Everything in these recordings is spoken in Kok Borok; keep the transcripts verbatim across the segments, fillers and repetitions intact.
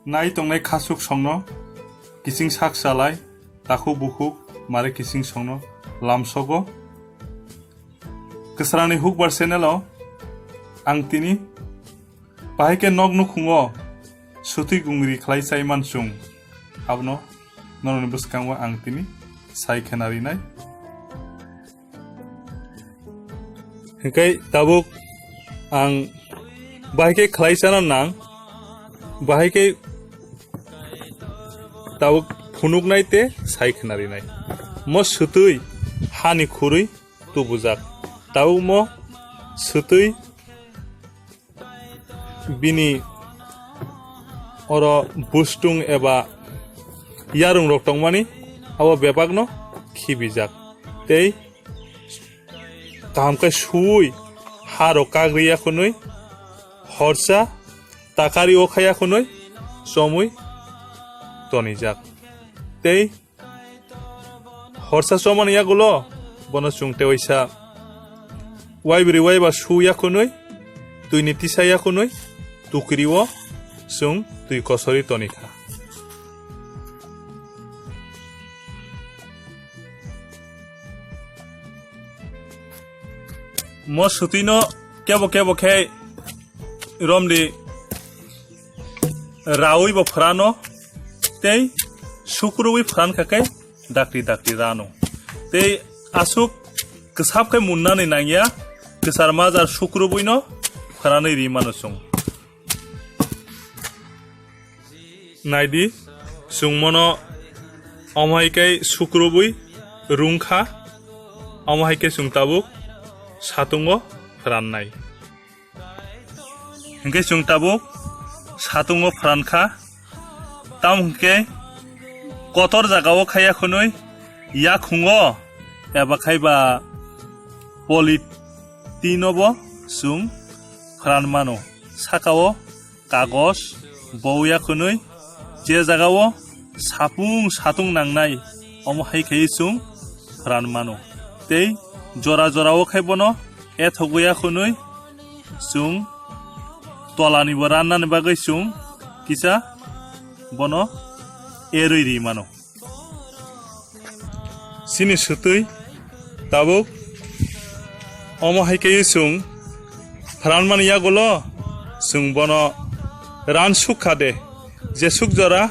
Nai tongnai khasuk songno kiching sak chalai, takhuk bukhuk mare kiching songno lamsogo. Kwsrangni Hukbar channel o ang tini bahai khe nok nukhungo sutwi gungri khlai chai mansung. Abono norokni bwskango ang tini sai khena rinai. Hinkhe tabuk ang bahai khe khlai chana nang, bahai khe tabuk phunuknai tei sai khna rinai. Mo swtwi hani khurwi tubujak. Tabuk mo swtwi bini oro bustung eba yarung rok tongmani abo bebakno khibijak tei kaham khe suwi ha rok kagri yakhunwi horsa takari o khai yakhunwi chomwi tonijak tei horsa chomani yagulo bono chwng tewaisa waibrwi waiba su yakhunwi, twini tisa yakhunwi, tukri o chwng twi kosori tonikha. Mo swtwino kebo kebo khe romdi rawi bo phrano tei sukruwi phran kha khe dakti dakti rano. Tei aswk kwsap khe munnani nangya, kwchar majar sukruwino phranwi ri mano chwng. Naidi, chwng mono omo hai khe sukruwui rwngkha, omo hai khe chwng tabuk satungo phrannai. Hinkhe chwng tabuk satungo phrankha, tamo hinkhe kotor jagao khaiya khwnwi yakhungo eba khaiba polythene-o bo chwng phran mano. Sakao kagos boya khwnwi je jagao sapung satung nangnai, omo hai khaiwi chwng phran mano. Tei jora jorao khai bono ethogwi ya khwnwi chwng tolanibo rannani bagwi chwng kisa bono erwi ri mano. Chini swtwi tabuk omo hai khe chwng phranmani yagulo chwng bono ran sukha de, jesuk jora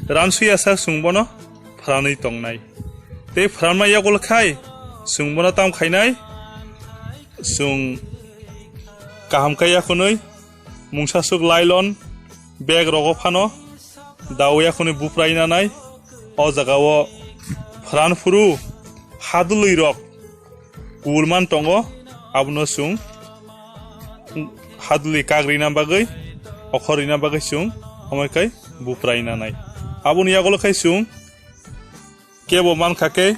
ran suyasa chwng bono phranwi tongnai. Tei phranma yagulo khai chwng bono tam khainai, chwng kaham khe yakhunwi mungsasuk nylon bag rogo phano dawi yakhunwi buprai nanai. O jagao phran phuru hadulwi rok kubul man tongo, abono chwng hadulwi kak rina bagwi, okhor rina bagwi chwng omo khai buprai nanai. Aboni yagulo khai chwng kebo mankha khe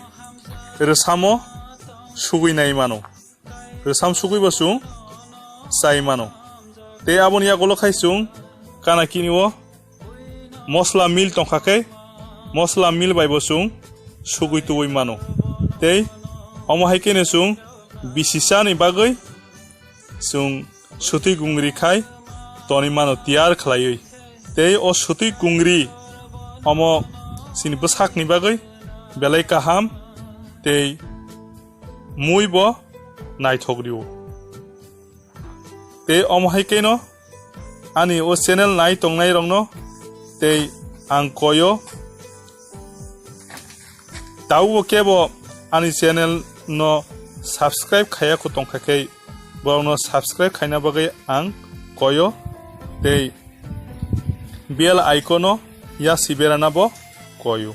rwsamo sugwi nai mano. Rwsam sugwi bo chwng chai mano. Tei aboni yagulo khai chwng kana kini o mosla mill tongkha khe mosla mill bai bo chwng sugwi tubui mano. Tei omo hai kheno chwng bisi chani bagwi chwng sutwi gungri khai tonwi mano tiyar khlaiwi. Tei o sutwi gungri omo chini bwsakni bagwi belai kaham tei mui bo naithok rio. Tei omo hai kheno ani o channel nai tongnai rokno tei ang koyo, tabukbo kebo ani channel no subscribe khaiya kho tongkha khe borokno subscribe khaina bagwi ang koyo tei bell icon o yasi berana bo koyo.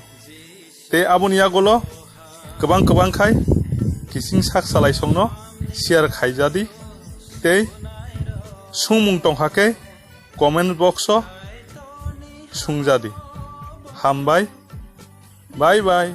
Tei aboni yagulo kwbang kwbang khai kiching sak chalai songno share khaijadi tei sungmung tongkha khe comment box o sungjadi. Hambai, bye bye.